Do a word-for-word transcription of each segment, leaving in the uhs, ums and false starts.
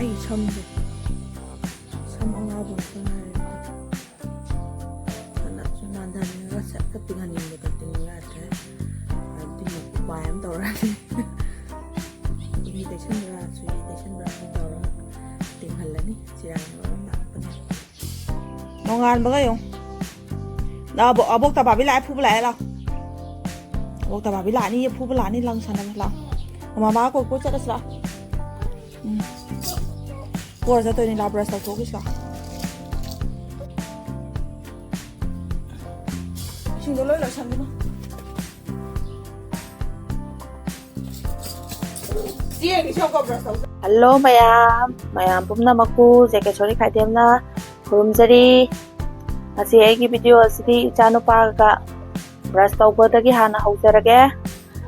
ꯑꯩ ꯁꯝꯁꯦ, ꯁꯝ ꯑꯉꯥꯎꯕ ꯉꯥꯛꯇ ꯉꯥꯏꯔꯦ꯫ ꯐꯅꯁꯨ ꯅꯥꯟꯊꯅꯤꯡꯉꯒ ꯁꯠꯀ ꯇꯤꯡꯍꯟꯅꯤꯡꯕꯗ ꯇꯤꯡꯉꯨ ꯌꯥꯗ꯭ꯔꯦ꯫ ꯑꯗꯨꯅ ꯎꯄꯥꯏ ꯑꯃ ꯇꯧꯔꯅꯤ꯫ ꯆꯨꯍꯤ ꯇꯩꯁꯟꯕ꯭ꯔꯥ, ꯆꯨꯍꯤ ꯇꯩꯁꯟꯕ꯭ꯔꯥ ꯑꯃ ꯇꯧꯔꯒ ꯇꯤꯡꯍꯜꯂꯅꯤ꯫ ꯆꯤꯔꯥꯡ ꯃꯔꯨ ꯑꯃ ꯂꯥꯛꯄꯅꯦ꯫ ꯅꯣꯡꯉꯥꯟꯕꯒ ꯌꯦꯡꯉꯨ꯫ ꯂꯥꯛꯑꯣ, ꯑꯕꯣꯛ, ꯑꯕꯣꯛ ꯇꯕꯥꯕꯤ ꯂꯥꯛꯑꯦ, ꯐꯨꯕ ꯂꯥꯛꯑꯦ, ꯂꯥꯛꯑꯣ꯫ ꯑꯕꯣꯛ ꯇꯕꯥꯕꯤ ꯂꯥꯛꯑꯅꯤ, ꯐꯨꯕ ꯂꯥꯛꯑꯅꯤ, ꯂꯪ ꯁꯥꯟꯅꯕ ꯂꯥꯛꯑꯣ꯫ ꯃꯃꯥ ꯀꯣꯏ ꯀꯣꯏ ꯆꯠꯂꯁꯤ ꯂꯥꯛꯑꯣ꯫ ꯎꯝ꯫ ꯀꯣꯏꯔ ꯆꯠꯇꯣꯏꯅꯤ, ꯂꯥꯛꯑꯣ, ꯕ꯭ꯔꯁ ꯇꯧꯊꯣꯛꯈꯤꯁꯤ ꯂꯥꯛꯑꯣ꯫ ꯏꯁꯤꯡꯗꯣ ꯂꯣꯏ ꯂꯣꯏꯁꯟꯈꯤꯅꯨ꯫ ꯆꯦꯒꯤꯁꯨ ꯑꯃꯨꯛꯀ ꯕ꯭ꯔꯁ ꯇꯧꯁꯦ꯫ ꯍꯜꯂꯣ ꯃꯌꯥꯝ, ꯃꯌꯥꯝ ꯄꯨꯝꯅꯃꯛꯄꯨ ꯖꯦꯀꯦꯁꯣꯔꯤ ꯈꯥꯏꯗꯦꯝꯅ ꯈꯨꯔꯨꯝꯖꯔꯤ꯫ ꯉꯁꯤ ꯑꯩꯒꯤ ꯚꯤꯗꯤꯑꯣ ꯑꯁꯤꯗꯤ ꯏꯆꯥꯅꯨꯄꯥꯒ ꯕ꯭ꯔꯁ ꯇꯧꯕꯗꯒꯤ ꯍꯥꯟꯅ ꯍꯧꯖꯔꯒꯦ꯫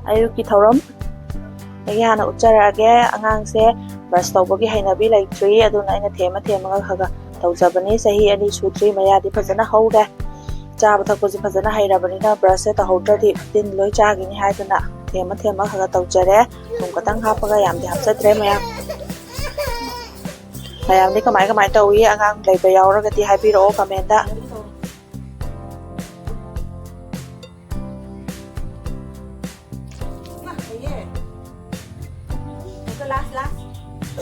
ꯑꯌꯨꯛꯀꯤ ꯊꯧꯔꯝ ꯑꯩ ꯍꯥꯟꯅ ꯎꯠꯆꯔꯛꯑꯒꯦ꯫ ꯑꯉꯥꯡꯁꯦ ꯕ꯭ꯔꯁ ꯇꯧꯕꯒꯤ ꯍꯩꯅꯕꯤ ꯂꯩꯇ꯭ꯔꯤ, ꯑꯗꯨꯅ ꯑꯩꯅ ꯊꯦꯝꯃ ꯊꯦꯝꯃꯒ ꯈꯔ ꯈꯔ ꯇꯧꯖꯕꯅꯤ꯫ ꯆꯍꯤ ꯑꯅꯤ ꯁꯨꯗ꯭ꯔꯤ, ꯃꯌꯥꯗꯤ ꯐꯖꯅ ꯍꯧꯔꯦ꯫ ꯆꯥꯕ ꯊꯛꯄꯁꯦ ꯐꯖꯅ ꯍꯩꯔꯕꯅꯤꯅ ꯕ꯭ꯔꯁꯁꯦ ꯇꯧꯍꯧꯗ꯭ꯔꯗꯤ ꯇꯤꯟ ꯂꯣꯏ ꯆꯥꯈꯤꯅꯤ ꯍꯥꯏꯗꯨꯅ ꯊꯦꯝꯃ ꯊꯦꯝꯃ ꯈꯔ ꯈꯔ ꯇꯧꯖꯔꯦ꯫ ꯊꯨꯝ ꯈꯇꯪ ꯍꯥꯞꯄꯒ ꯌꯥꯝꯗꯤ ꯍꯥꯞꯆꯗ꯭ꯔꯦ ꯃꯌꯥꯝ꯫ ꯃꯌꯥꯝꯗꯤ ꯀꯃꯥꯏ ꯀꯃꯥꯏ ꯇꯧꯏ? ꯑꯉꯥꯡ ꯂꯩꯕ ꯌꯥꯎꯔꯒꯗꯤ ꯍꯥꯏꯕꯤꯔꯛꯑꯣ ꯀꯃꯦꯟꯗ꯫ ꯂꯥꯁ, ꯂꯥꯁ꯫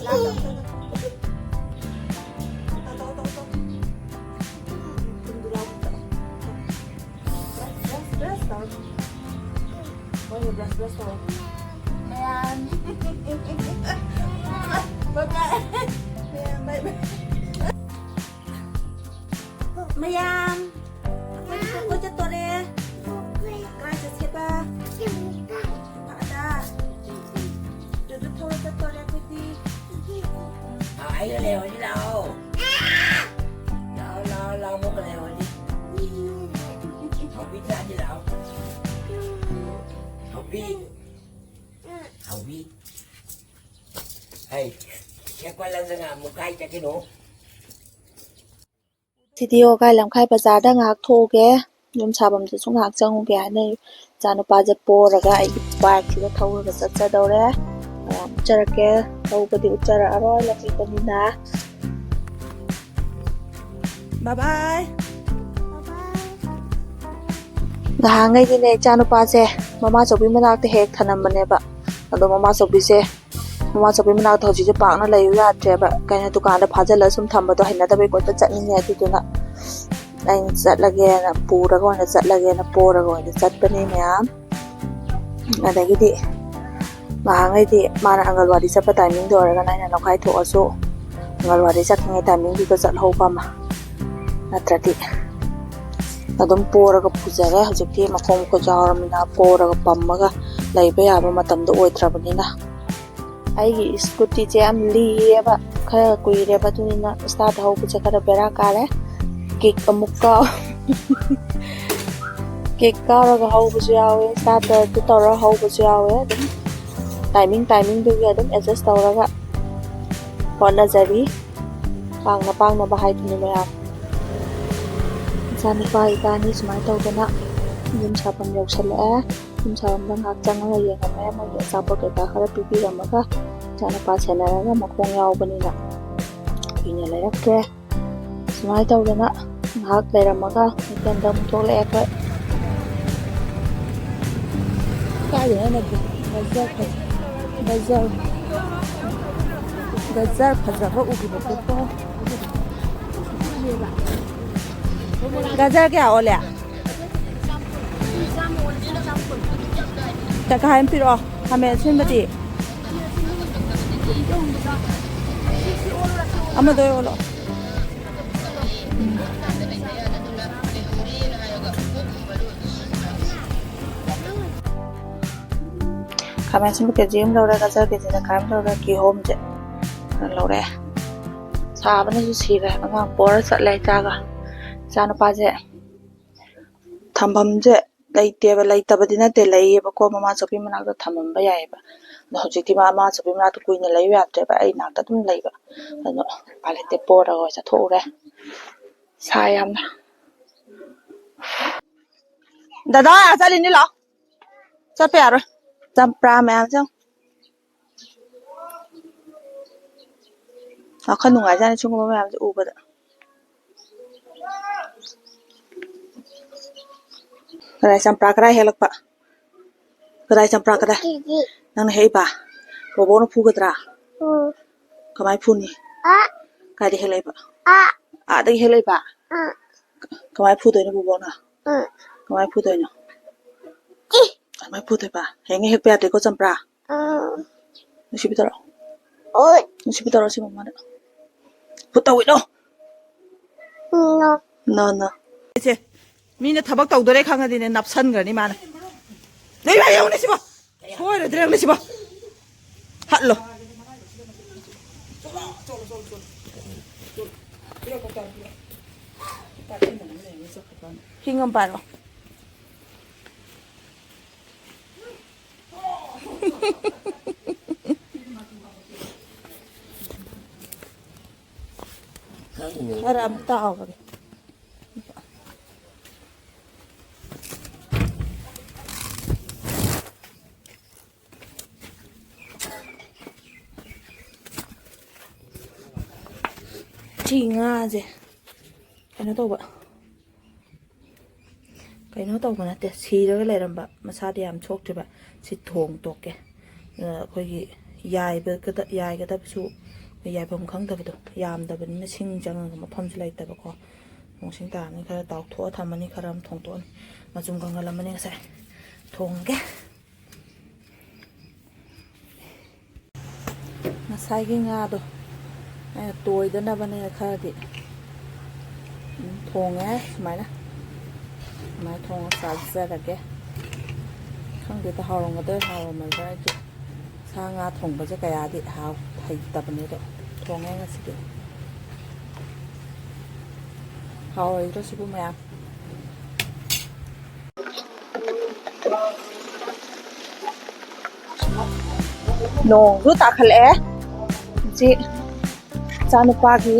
ꯂꯥꯁ ꯑꯝꯇ꯫ ꯇꯧ, ꯇꯧ, ꯇꯧ, ꯇꯧ꯫ ꯊꯨꯝꯗꯨ ꯂꯥꯎ꯫ ꯕ꯭ꯔꯁ, ꯕ꯭ꯔꯁ ꯇꯧꯔꯣ꯫ ꯃꯣꯏꯅ ꯕ꯭ꯔꯁ, ꯕ꯭ꯔꯁ ꯇꯧꯔꯣ꯫ ꯃꯌꯥꯝ꯫ ꯕꯥꯏ ꯕꯥꯏ꯫ ꯃꯌꯥꯝ, ꯕꯥꯏ ꯕꯥꯏ꯫ ꯃꯌꯥꯝ, ꯑꯩꯈꯣꯏꯗꯤ ꯀꯣꯏ ꯆꯠꯇꯣꯔꯦ꯫ ꯀꯥꯏ ꯆꯠꯁꯦꯕ? ꯏꯝꯐꯥꯜꯗ꯫ ꯇꯨꯗꯨ ꯊꯧꯔ ꯆꯠꯇꯣꯔꯦ ꯑꯩꯈꯣꯏꯗꯤ꯫ ꯑꯥ, ꯑꯩꯒ ꯂꯩꯍꯧꯁꯤ ꯂꯥꯛꯑꯣ꯫ ꯂꯥꯛꯑꯣ, ꯂꯥꯛꯑꯣ, ꯂꯥꯛꯑꯣ, ꯑꯃꯨꯛꯀ ꯂꯩꯍꯧꯁꯤ꯫ ꯍꯥꯎꯕꯤ ꯆꯥꯁꯤ ꯂꯥꯛꯑꯣ꯫ ꯍꯥꯎꯕꯤ꯫ ꯍꯥꯎꯕꯤ꯫ ꯍꯩ, ꯁꯦꯛꯄ ꯂꯪꯗꯅ ꯑꯃꯨꯛ ꯀꯥꯏ ꯆꯠꯈꯤꯅꯣ? ꯁꯤꯗꯤ ꯋꯥꯒꯥꯏ ꯂꯝꯈꯥꯏ ꯕꯖꯥꯔꯗ ꯉꯥꯏꯍꯥꯛ ꯊꯣꯛꯎꯒꯦ, ꯌꯨꯝ ꯁꯥꯐꯝꯗꯁꯨ ꯉꯥꯏꯍꯥꯛ ꯆꯪꯉꯨꯒꯦ ꯍꯥꯏꯅ ꯏꯆꯥꯅꯨꯄꯥꯁꯦ ꯄꯣꯔꯒ ꯑꯩꯒꯤ ꯕꯥꯏꯛꯁꯤꯗ ꯊꯧꯔꯒ ꯆꯠꯆꯗꯧꯔꯦ꯫ ꯎꯠꯆꯔꯛꯀꯦ꯫ ꯍꯧꯕꯗꯤ ꯎꯠꯆꯔꯛꯑꯔꯣꯏ, ꯂꯝꯕꯤꯗꯅꯤꯅ꯫ ꯕꯥꯏ ꯕꯥꯏ꯫ ꯉꯍꯥꯟꯉꯩꯗꯤꯅꯦ, ꯏꯆꯥꯅꯨꯄꯥꯁꯦ ꯃꯃꯥ ꯆꯧꯕꯤ ꯃꯅꯥꯛꯇ ꯍꯦꯛ ꯊꯅꯝꯕꯅꯦꯕ꯫ ꯑꯗꯣ ꯃꯃꯥ ꯆꯧꯕꯤꯁꯦ, ꯃꯃꯥ ꯆꯧꯕꯤ ꯃꯅꯥꯛꯇ ꯍꯧꯖꯤꯛꯁꯦ ꯄꯥꯛꯅ ꯂꯩꯌꯨ ꯌꯥꯗ꯭ꯔꯦꯕ꯫ ꯀꯩꯅꯣ, ꯗꯨꯀꯥꯟꯗ ꯐꯥꯖꯤꯜꯂ ꯁꯨꯝ ꯊꯝꯕꯗꯣ ꯍꯩꯅꯗꯕꯩ ꯀꯣꯏꯆꯠ ꯆꯠꯅꯤꯡꯉꯦ꯫ ꯑꯗꯨꯗꯨꯅ ꯑꯩꯅ ꯆꯠꯂꯒꯦꯅ, ꯄꯨꯔꯒ ꯑꯣꯏꯅ ꯆꯠꯂꯒꯦꯅ ꯄꯣꯔꯒ ꯑꯣꯏꯅ ꯆꯠꯄꯅꯤ ꯃꯌꯥꯝ꯫ ꯑꯗꯒꯤꯗꯤ ꯉꯍꯥꯟꯉꯩꯗꯤ ꯃꯥꯅ ꯑꯪꯒꯜꯋꯥꯗꯤ ꯆꯠꯄ timing ꯗꯣ ꯑꯣꯏꯔꯒꯅ ꯑꯩꯅ ꯂꯧꯈꯥꯏ ꯊꯣꯛꯑꯁꯨ ꯑꯪꯒꯜꯋꯥꯗꯤ ꯆꯠꯈ꯭ꯔꯤꯉꯩ timing ꯗꯨꯗ ꯆꯠꯍꯧꯕ ꯑꯃ, ꯅꯠꯇ꯭ꯔꯗꯤ ꯑꯗꯨꯝ ꯄꯣꯔꯒ ꯄꯨꯖꯔꯦ꯫ ꯍꯧꯖꯤꯛꯇꯤ ꯃꯈꯣꯡ ꯃꯈꯨꯠ ꯌꯥꯎꯔꯕꯅꯤꯅ ꯄꯣꯔꯒ ꯄꯝꯃꯒ ꯂꯩꯕ ꯌꯥꯕ ꯃꯇꯝꯗꯣ ꯑꯣꯏꯗ꯭ꯔꯕꯅꯤꯅ꯫ ꯑꯩꯒꯤ scooty ꯁꯦ ꯌꯥꯝ ꯂꯤꯌꯦꯕ, ꯈꯔ ꯀꯨꯏꯔꯦꯕ, ꯑꯗꯨꯅꯤꯅ start ꯍꯧꯕꯁꯦ ꯈꯔ ꯕꯦꯔꯥ ꯀꯥꯔꯦ꯫ Kick ꯑꯃꯨꯛ ꯀꯥꯎ꯫ Kick ꯀꯥꯎꯔꯒ ꯍꯧꯕꯁꯨ ꯌꯥꯎꯋꯦ, start ꯇꯧꯔꯒ ꯍꯧꯕꯁꯨ ꯌꯥꯎꯋꯦ꯫ ꯑꯗꯨꯝ timing timing ꯗꯨꯒꯤ ꯑꯗꯨꯝ adjust ꯇꯧꯔꯒ ꯍꯣꯠꯅꯖꯔꯤ꯫ ꯄꯥꯡꯅ ꯄꯥꯡꯅꯕ ꯍꯥꯏꯗꯨꯅꯤ ꯃꯌꯥꯝ꯫ ꯏꯆꯥꯅꯨꯄꯥ ꯏꯕꯥꯅꯤ ꯁꯨꯃꯥꯏꯅ ꯇꯧꯗꯅ ꯌꯨꯝ ꯁꯥꯐꯝ ꯌꯧꯁꯜꯂꯛꯑꯦ꯫ ꯌꯨꯝ ꯁꯥꯐꯝꯗ ꯉꯥꯏꯍꯥꯛ ꯆꯪꯉꯒ ꯌꯦꯡꯉꯝꯃꯦ꯫ ꯃꯣꯏꯒꯤ ꯑꯆꯥꯄꯣꯠ ꯀꯩꯀꯥ ꯈꯔ ꯄꯤꯕꯤꯔꯝꯃꯒ, ꯏꯆꯥꯅꯨꯄꯥ ꯁꯦꯟꯅꯔꯒ ꯃꯈꯣꯡ ꯌꯥꯎꯕꯅꯤꯅ ꯀꯨꯏꯅ ꯂꯩꯔꯛꯇ꯭ꯔꯦ꯫ ꯁꯨꯃꯥꯏꯅ ꯇꯧꯗꯅ ꯉꯥꯏꯍꯥꯛ ꯂꯩꯔꯝꯃꯒ ꯀꯩꯊꯦꯜꯗ ꯑꯃꯨꯛ ꯊꯣꯛꯂꯛꯑꯦ ꯑꯩꯈꯣꯏ꯫ ꯀꯥꯏꯗꯅꯣ ꯍꯥꯏꯅ ꯕꯖꯥꯔ ꯐꯖ-, ꯕꯖꯥꯔ, ꯒꯖꯔ ꯐꯖꯕ ꯎꯈꯤꯕꯀꯣ꯫ ꯒꯖꯔ ꯀꯌꯥ ꯑꯣꯜꯂꯦ? ꯇꯪꯈꯥꯏ ꯑꯃ ꯄꯤꯔꯛꯑꯣ꯫ ꯈꯥꯃꯦꯟ ꯑꯁꯤꯟꯕꯗꯤ? ꯑꯃꯗꯣ ꯑꯣꯜꯂꯣ꯫ ꯎꯝ꯫ ꯈꯥꯃꯦꯟ ꯑꯁꯤꯟꯕ ꯀꯦ ꯖꯤ ꯑꯃ ꯂꯧꯔꯦ, ꯒꯖꯔ ꯀꯦ ꯖꯤ ꯇꯪꯈꯥꯏ ꯑꯃ ꯂꯧꯔꯦ, ꯀꯤꯍꯣꯝꯁꯦ ꯈꯔ ꯂꯧꯔꯦ꯫ ꯁꯥꯕꯅꯁꯨ ꯁꯤꯔꯦ꯫ ꯑꯉꯥꯡ ꯄꯣꯔ ꯆꯠꯂꯦ ꯏꯆꯥꯒ꯫ ꯏꯆꯥꯅꯨꯄꯥꯁꯦ ꯊꯝꯐꯝꯁꯦ ꯂꯩꯇꯦꯕ, ꯂꯩꯇꯕꯗꯤ ꯅꯠꯇꯦ, ꯂꯩꯌꯦꯕꯀꯣ, ꯃꯃꯥ ꯆꯧꯕꯤ ꯃꯅꯥꯛꯇ ꯊꯝꯃꯝꯕ ꯌꯥꯏꯑꯕ꯫ ꯑꯗꯣ ꯍꯧꯖꯤꯛꯇꯤ ꯃꯥ, ꯃꯃꯥ ꯆꯧꯕꯤ ꯃꯅꯥꯛꯇ ꯀꯨꯏꯅ ꯂꯩꯌꯨ ꯌꯥꯗ꯭ꯔꯦꯕ, ꯑꯩ ꯅꯥꯛꯇ ꯑꯗꯨꯝ ꯂꯩꯕ꯫ ꯑꯗꯣ ꯎꯄꯥꯏ ꯂꯩꯇꯦ, ꯄꯣꯔꯒ ꯑꯣꯏ ꯆꯠꯊꯣꯛꯎꯔꯦ꯫ ꯁꯥꯏ ꯌꯥꯝꯅ꯫ ꯗꯗꯥ, ꯑꯥ ꯆꯠꯂꯤꯅꯤ, ꯂꯥꯛꯑꯣ꯫ ꯆꯠꯄ ꯌꯥꯔꯣꯏ꯫ ꯆꯝꯄ꯭ꯔꯥ ꯃꯌꯥꯝꯁꯦ ꯌꯦꯡꯉꯣ꯫ ꯋꯥꯈꯜ ꯅꯨꯡꯉꯥꯏꯖꯥꯠꯅꯤ ꯁꯤꯒꯨꯝꯕ ꯃꯌꯥꯝꯁꯦ ꯎꯕꯗ꯫ ꯀꯗꯥꯏ ꯆꯝꯄ꯭ꯔꯥ, ꯀꯗꯥꯏ ꯍꯦꯛꯂꯛꯄ? ꯀꯗꯥꯏ ꯆꯝꯄ꯭ꯔꯥ, ꯀꯗꯥꯏ? ꯅꯪꯅ ꯍꯦꯛꯏꯕ? ꯕꯣꯕꯣꯛꯅ ꯐꯨꯒꯗ꯭ꯔꯥ? ꯎꯝ꯫ ꯀꯃꯥꯏ ꯐꯨꯅꯤ? ꯑ꯫ ꯀꯥꯏꯗ ꯍꯦꯛꯂꯛꯏꯕ? ꯑ꯫ ꯑꯥꯗꯒꯤ ꯍꯦꯛꯂꯛꯏꯕ? ꯑ꯫ ꯀꯃꯥꯏ ꯐꯨꯗꯣꯏꯅꯣ ꯕꯣꯕꯣꯛꯅ? ꯎꯝ꯫ ꯀꯃꯥꯏ ꯐꯨꯗꯣꯏꯅꯣ? ꯏ꯫ ꯀꯃꯥꯏ ꯐꯨꯗꯣꯏꯕ? ꯍꯌꯦꯡ ꯍꯦꯛꯄ ꯌꯥꯗꯦꯀꯣ ꯆꯝꯄ꯭ꯔꯥ꯫ ꯎꯝ꯫ ꯅꯨꯡꯁꯤꯕꯤ ꯇꯧꯔꯣ꯫ ꯑꯣꯏ꯫ ꯅꯨꯡꯁꯤꯕꯤ ꯇꯧꯔꯣ ꯁꯤ ꯃꯃꯥꯗ꯫ ꯐꯨ ꯇꯧꯏꯗꯣ꯫ ꯅꯣ꯫ ꯅꯣ, ꯅꯣ꯫ ꯏꯆꯦ, ꯃꯤꯅ ꯊꯕꯛ ꯇꯧꯗꯣꯔꯦ ꯈꯪꯉꯗꯤꯅꯦ, ꯅꯞꯁꯟꯈ꯭ꯔꯅꯤ ꯃꯥꯅ꯫ ꯂꯩ, ꯂꯩ, ꯌꯦꯡꯉꯨꯅꯦ ꯁꯤꯕꯣ꯫ ꯁꯣꯏꯔꯗ꯭ꯔꯦ, ꯌꯦꯡꯉꯨꯅꯦ ꯁꯤꯕꯣ꯫ ꯍꯠꯂꯣ꯫ ꯍꯤꯡ ꯑꯃ ꯄꯥꯏꯔꯣ꯫ ꯈꯔ ꯑꯃ ꯇꯥꯎꯔꯒꯦ꯫ ꯁꯤ ꯉꯥꯁꯦ ꯀꯩꯅꯣ ꯇꯧꯕ, ꯀꯩꯅꯣ ꯇꯧꯕ ꯅꯠꯇꯦ, ꯁꯤꯔꯒ ꯂꯩꯔꯝꯕ, ꯃꯁꯥꯗꯤ ꯌꯥꯝ ꯁꯣꯛꯇ꯭ꯔꯤꯕ꯫ ꯁꯤ ꯊꯣꯡ ꯇꯣꯛꯀꯦ꯫ ꯑ, ꯑꯩꯈꯣꯏꯒꯤ ꯌꯥꯏꯕꯒꯗ-, ꯌꯥꯏꯒꯗꯕꯁꯨ ꯌꯥꯏꯐꯝ ꯈꯪꯗꯕꯗꯣ, ꯌꯥꯝꯗꯕꯅꯤꯅ ꯁꯤꯡ ꯆꯪꯉꯒ ꯃꯐꯝꯁꯨ ꯂꯩꯇꯕꯀꯣ꯫ ꯅꯣꯡꯁꯤꯡ ꯇꯥꯔꯅꯤ, ꯈꯔ ꯇꯥꯎꯊꯣꯛꯑ ꯊꯝꯃꯅꯤ, ꯈꯔ ꯑꯃ ꯊꯣꯡꯗꯣꯛꯑꯅꯤ꯫ ꯃꯆꯨꯝ ꯀꯪꯍꯜꯂꯝꯃꯅꯤ ꯉꯁꯥꯏ꯫ ꯊꯣꯡꯉꯒꯦ꯫ ꯉꯁꯥꯏꯒꯤ ꯉꯥꯗꯣ ꯑꯩꯅ ꯇꯣꯏꯗꯅꯕꯅꯦꯅ ꯈꯔꯗꯤ ꯑꯗꯨꯝ ꯊꯣꯡꯉꯦ꯫ ꯁꯨꯃꯥꯏꯅ, ꯁꯨꯃꯥꯏꯅ ꯊꯣꯡꯉ ꯆꯥꯖꯔꯒꯦ꯫ ꯈꯪꯗꯦꯗ, ꯍꯥꯎꯔꯝꯒꯗ꯭ꯔꯥ ꯍꯥꯎꯔꯝꯃꯣꯏꯗ꯭ꯔꯥ꯫ ꯑꯩꯗꯤ ꯁꯥ ꯉꯥ ꯊꯣꯡꯕꯁꯦ ꯀꯌꯥꯗꯤ ꯍꯥꯎ-, ꯍꯩꯇꯕꯅꯦ, ꯑꯗꯣ ꯊꯣꯡꯉꯦ ꯉꯁꯤꯗꯤ꯫ ꯍꯥꯎꯔꯣꯏꯗ꯭ꯔꯣ ꯁꯤꯕꯨ ꯃꯌꯥꯝ? ꯅꯣꯡꯁꯨ ꯇꯥꯈꯠꯂꯛꯑꯦ꯫ ꯍꯧꯖꯤꯛ ꯏꯆꯥꯅꯨꯄꯥꯒꯤ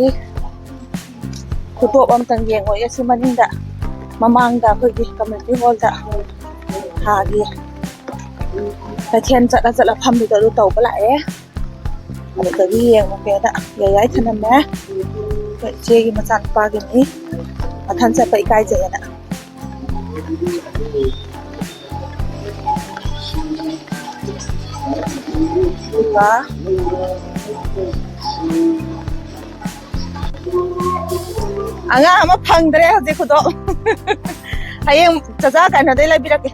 ꯈꯨꯗꯣꯞ ꯑꯝꯇꯪ ꯌꯦꯡꯉꯣꯏꯒꯦ꯫ ꯁꯤ ꯃꯅꯤꯡꯗ, ꯃꯃꯥꯡꯗ ꯑꯩꯈꯣꯏꯒꯤ community hall ꯗ ꯊꯥꯒꯤ ꯀꯩꯊꯦꯜ ꯆꯠꯂ ꯆꯠꯂ ꯐꯝꯕꯤꯗꯣ ꯑꯗꯨ ꯇꯧꯕ ꯂꯥꯛꯑꯦ꯫ ꯑꯗꯨꯗꯒꯤ ꯌꯦꯡꯉꯨꯒꯦꯅ ꯌꯥꯏ ꯌꯥꯏ ꯊꯅꯝꯃꯦ꯫ ꯑꯩꯈꯣꯏ ꯏꯆꯦꯒꯤ ꯃꯆꯥꯅꯨꯄꯥꯒꯤꯅꯤ꯫ ꯃꯊꯟ ꯆꯠꯄ ꯏꯀꯥꯏꯖꯩꯌꯦꯅ꯫ ꯑꯗꯨꯒ ꯑꯉꯥꯡ ꯑꯃ ꯐꯪꯗ꯭ꯔꯦ ꯍꯧꯖꯤꯛ ꯈꯨꯗꯣꯞ꯫ ꯍꯌꯦꯡ ꯆꯆꯥ ꯀꯩꯅꯣꯗꯩ ꯂꯩꯕꯤꯔꯛꯀꯦ,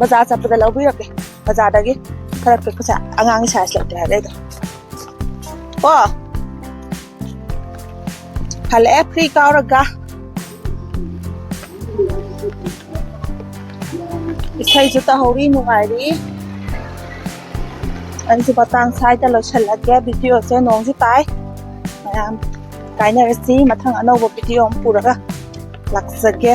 ꯕꯖꯥꯔ ꯆꯠꯄꯗ ꯂꯧꯕꯤꯔꯛꯀꯦ꯫ ꯕꯖꯥꯔꯗꯒꯤ ꯈꯔ ꯄꯤꯛꯄꯁꯦ, ꯑꯉꯥꯡꯒꯤ ꯁꯥꯏꯖ ꯂꯩꯇꯦ ꯍꯥꯏꯔꯛꯏꯗꯣ꯫ ꯀꯣ, ꯍꯜꯂꯛꯑꯦ ꯐ꯭ꯔꯤ ꯀꯥꯎꯔꯒ꯫ ꯏꯁꯩꯁꯨ ꯇꯧꯍꯧꯔꯤ, ꯅꯨꯡꯉꯥꯏꯔꯤ꯫ ꯑꯩꯁꯨ ꯃꯇꯥꯡ ꯁ꯭ꯋꯥꯏꯗ ꯂꯣꯏꯁꯤꯜꯂꯒꯦ ꯚꯤꯗꯤꯑꯣꯁꯦ꯫ ꯅꯣꯡꯁꯨ ꯇꯥꯏ꯫ ꯃꯌꯥꯝ ꯀꯥꯏꯅꯔꯁꯤ꯫ ꯃꯊꯪ ꯑꯅꯧꯕ ꯚꯤꯗꯤꯑꯣ ꯑꯃ ꯄꯨꯔꯒ ꯂꯥꯛꯆꯒꯦ꯫